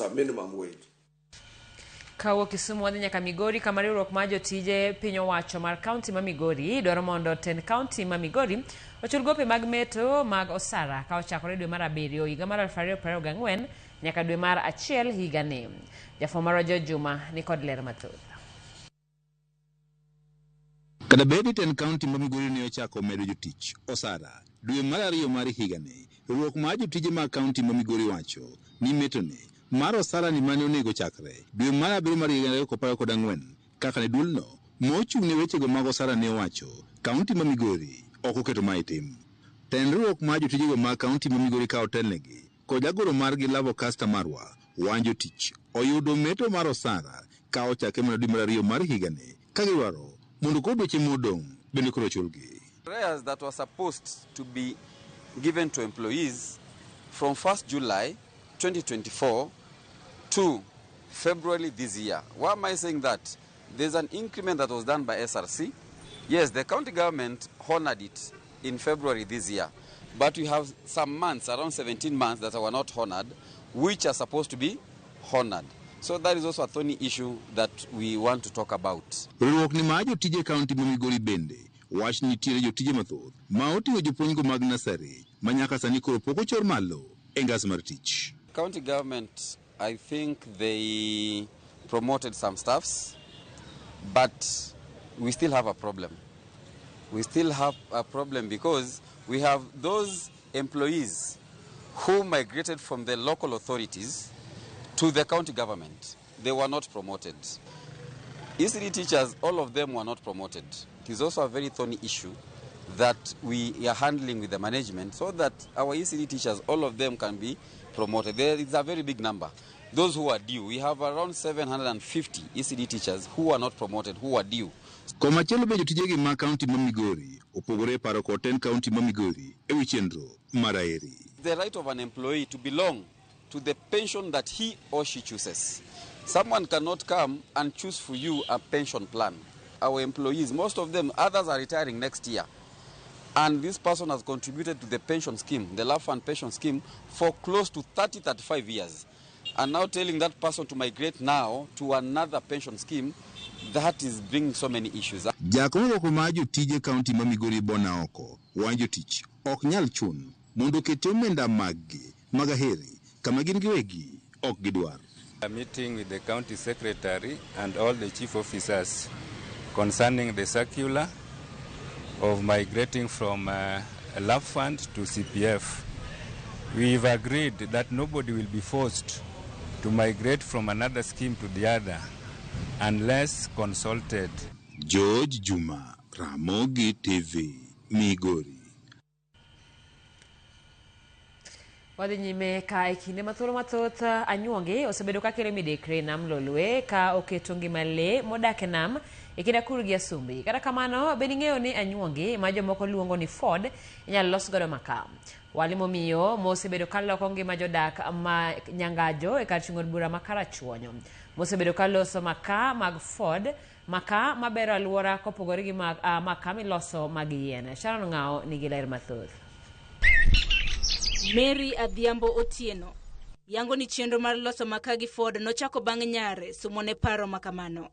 or minimum wage. Kawuok Kisumu wadhi nyaka Migori kama riwruok mar jotije piny owacho mar kaunti ma Migori dwaro mondo tend kaunti ma Migori ochul gope mag meto mag osara ka ochakore dwe mar abiriyo higa mar 2024 nyaka dwe mar achiel higani. Jafwambo marwa George Juma nikod ler mathoth. Kata bed ni tend kaunti ma Migori ne ochako medo jotich osara dwe mar ariyo mar higani, riwruok mar jotije mag kaunti ma Migori wacho ni metone mar osara ni mane onego chakre dwe mar abiriyo mar higa 2014 kaka ne duolno mochung' ne wechego mag osara ne owacho, kaunti ma Migori ok oketo ma e tim. Tend riwruok mar jotijego mag kaunti ma Migori ka otelnegi kod jagoro margi Lavo Caster Marwa wan jotich oyudo meto mar osara ka ochake mana dwe mar ariyo mar higani ka gidwaro mondo koro dweche modong' bende koro chulgi. Arrears that were supposed to be given to employees from 1st July 2024 to February this year. Why am I saying that? There's an increment that was done by SRC. Yes, the county government honored it in February this year. But we have some months, around 17 months, that were not honored, which are supposed to be honored. So that is also a thorny issue that we want to talk about. Riwruok ni mar jotije kaunti ma Migori bende wach ni nitiere jotije mathoth ma oting'o jopuonjgo mag nasari ma nyaka sani koro pok ochor malo e ngas mar tich. County government, I think they promoted some staffs, but we still have a problem. We still have a problem because we have those employees who migrated from the local authorities to the county government. They were not promoted. ECD teachers, all of them were not promoted. It is also a very thorny issue that we are handling with the management so that our ECD teachers, all of them can be promoted. There is a very big number. Those who are due, we have around 750 ECD teachers who are not promoted, who are due. Komachielo be jotijegi mag kaunti ma Migori opogore e paro kod tend kaunti ma Migori e wi chenro mar Aheri. The right of an employee to belong to the pension that he or she chooses. Someone cannot come and choose for you a pension plan. Our employees, most of them, others are retiring next year. And this person has contributed to the pension scheme, the Love Fund pension scheme, for close to 30, 35 years. And now telling that person to migrate now to another pension scheme, that is bringing so many issues. Jakom riwruok mar jotije kaunti ma Migori Bona oko wan jotich ok nyal chun mondo oketi omenda maggi mag Aheri kama gin giwegi ok gidwar. A meeting with the county secretary and all the chief officers concerning the circular of migrating from Love Fund to CPF. We've agreed that nobody will be forced to migrate from another scheme to the other unless consulted. George Juma, Ramogi TV, Migori. Wadhi nyime ka e kinde ma thuolo mathoth anyuongi osebedo ka kelo midekre e nam Lolwe ka oketo ngima lee modak e nam e kind akuru gi asumbi. Kata kamano, bende ing'eyo ni anyuongi ma jomoko luongo ni Ford inyalo los godo makaa. Walimo miyo mosebedo ka loko ngima jodak ma Nyangajo e kar chung' od bura ma Karachuonyo. Mosebedo ka loso makaa mag Ford, makaa mabero alwora kopogore gi makaa miloso mag yien. Sharon Ng'ao nigi ler mathoth. Mary Adhiambo Otieno yango ni chenro mar loso makaa gi Ford nochako bang' nyare sumone paro makamano.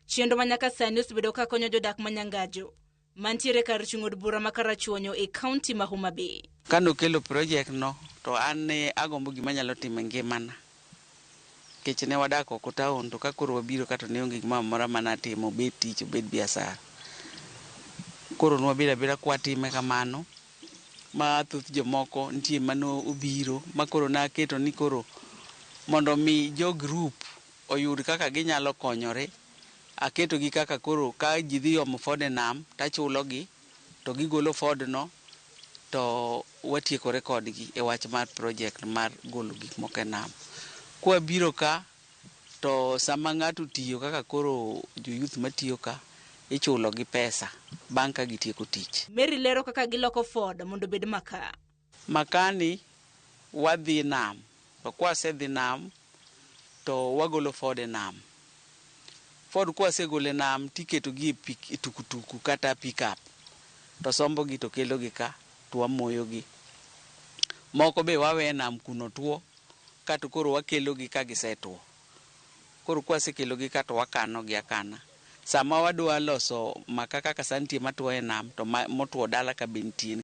Chenro ma nyaka sani osebedo ka konyo jodak ma Nyangajo mantiere kar chung' od bura ma Karachuonyo e kaunti ma Homa Bay. Kanokelo project no to an ne agombo gima anyalo timo e ngimana. Nikech ne wadak oko town to ka koro wabiro ka to ne onge gimoro amora manatimo, obed tich obed biashara. Koro nwabedo abeda kwatime kamano ma thoth jomoko nitie mano obiro ma koro naketo ni koro mondo mi jo group oyud kaka ginyalo konyore, aketogi kaka koro ka ji dhi omo Ford e nam tachulogi to gigolo Ford no to watiekore kodgi e wach mar project mar golo gik moko e nam. Kwabiro ka to sama ng'ato tiyo kaka koro jo youth matiyo ka ichulo gi pesa bang' ka gitieko tich. Mary lero kaka giloko Ford mondo obed makaa. Makaa ni wadhi nam, to kwasedhi nam to wagolo Ford e nam. Ford kwasegolo e nam tiketo gi e tukutuku kata pickup to sombo gi to kelo gi ka to wamoyo gi. Moko be wawe e nam kuno tuo Kato koro wakelogi ka gisetuo. Koro kwasekelogi ka to wakanogi akana. Sama wadwa loso maka kaka sa nitie matuo e nam to motwo dala ka be nitie.